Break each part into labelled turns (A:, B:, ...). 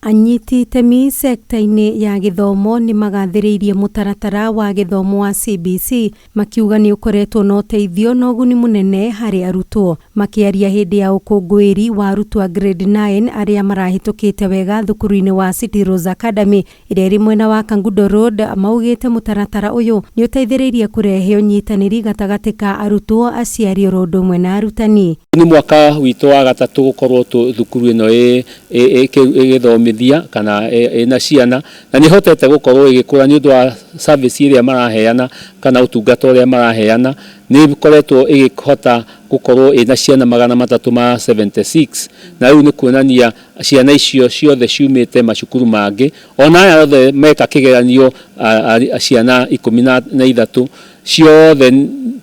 A: Anyiti itemi sekta-inĩ ya gĩthomo nĩ magathĩrĩirie mũtaratara wa gĩthomo wa CBC makiuga nĩ ũkoretwo na ũteithio na ũguni mũnene harĩ arutwo. Makĩaria hĩndĩ ya ũkũngũĩri wa arutwo a grade 9 arĩa marahĩtũkĩte wega thukuru-inĩ wa City Rose Academy ĩrĩa ĩrĩ mwena wa Kangundo Road, maugĩte mũtaratara ũyũ nĩ ũteithĩrĩirie kũrehe ũnyitanĩri gatagatĩ ka arutwo, aciari oro ũndũ ũmwe na arutani.
B: Nĩ mwaka witũ wa gatatũ gũkorwo thukuru ĩno ĩgĩthomithia kana ĩna ciana, na nĩ ĩhotete gũkorwo ĩgĩkũra nĩ ũndũ wa service ĩrĩa maraheana kana ũtungata ũrĩa maraheana. Nĩ ĩkoretwo ĩgĩhota gũkorwo ĩna ciana 376, na rĩu nĩ kuonania ciana icio ciothe ciumĩte macukuru mangĩ, ona aya othe meka kĩgeranio, ciana 13 ciothe,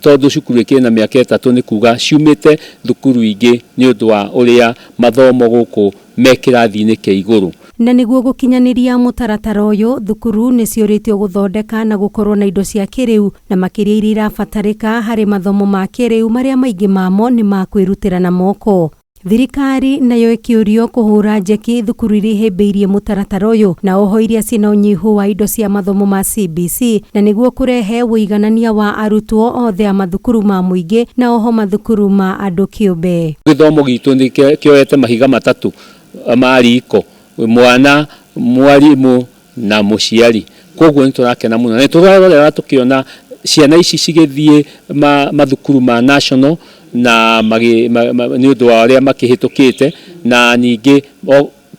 B: tondũ cukuru ĩkĩrĩ na mĩaka 3, nĩ kuga ciumĩte thukuru ingĩ nĩ ũndũ wa ũrĩa mathomo gũkũ me kĩrathi-inĩ kĩa igũrũ.
A: Na nĩguo gũkinyanĩria mũtaratara ũyũ, thukuru nĩ ciũrĩtio gũthondeka na gũkorwo na indo cia kĩrĩu na makĩria iria irabatarĩka harĩ mathomo ma kĩrĩu marĩa maingĩ mamo nĩ ma kwĩrutĩra na moko. Thirikari nayo ĩkĩũrio kũhũra njeki thukuru iria ihĩmbĩirie mũtaratara ũyũ na oho iria ciĩna ũnyihu wa indo cia mathomo ma CBC, na nĩguo kũrehe ũiganania wa arutwo othe a mathukuru ma mũingĩ na oho mathukuru ma andũ kĩũmbe.
B: Gĩthomo gitũ nĩ kĩoete mahiga matatũ ma riko: mwana, mwarimũ na mũciari. Koguo nĩ tũrakena mũno na nĩ tũrarorera tũkĩona ciana ici cigĩthiĩ mathukuru ma national na nĩ ũndũ wa ũrĩa makĩhĩtũkĩte, na ningĩ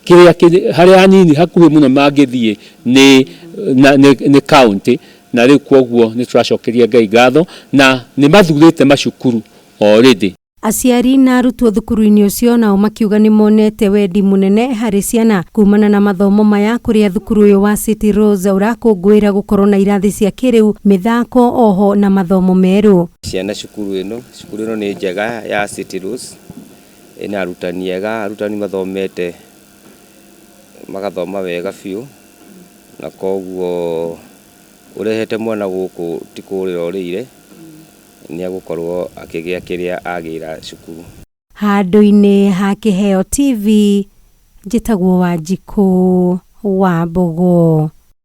B: kĩrĩa harĩa hanini hakuhĩ mũno mangĩthiĩ nĩ county. Na rĩu koguo nĩ tũracokeria Ngai ngatho na nĩ mathurĩte macukuru already.
A: Aciari na arutwo thukuru-inĩ ũcio nao makiuga nĩ monete wendi mũnene harĩ ciana kumana na mathomo maya, kũrĩa thukuru ũyũ wa City Rose ũrakũngũĩra gũkorwo na irathi cia kĩrĩu, mĩthako oho na mathomo merũ.
C: Ciana cukuru ĩno nĩ njega ya City Rose, ĩna arutani ega, arutani mathomete magathoma wega biũ, na koguo ũrehete mwana gũkũ ti kũrĩra ũrĩire, nĩ egũkorwo akĩgĩa kĩrĩa agĩra cukuru.
A: Handũ-inĩ ha Kĩheo TV, njĩtagwo Wanjikũ wa Mbogo.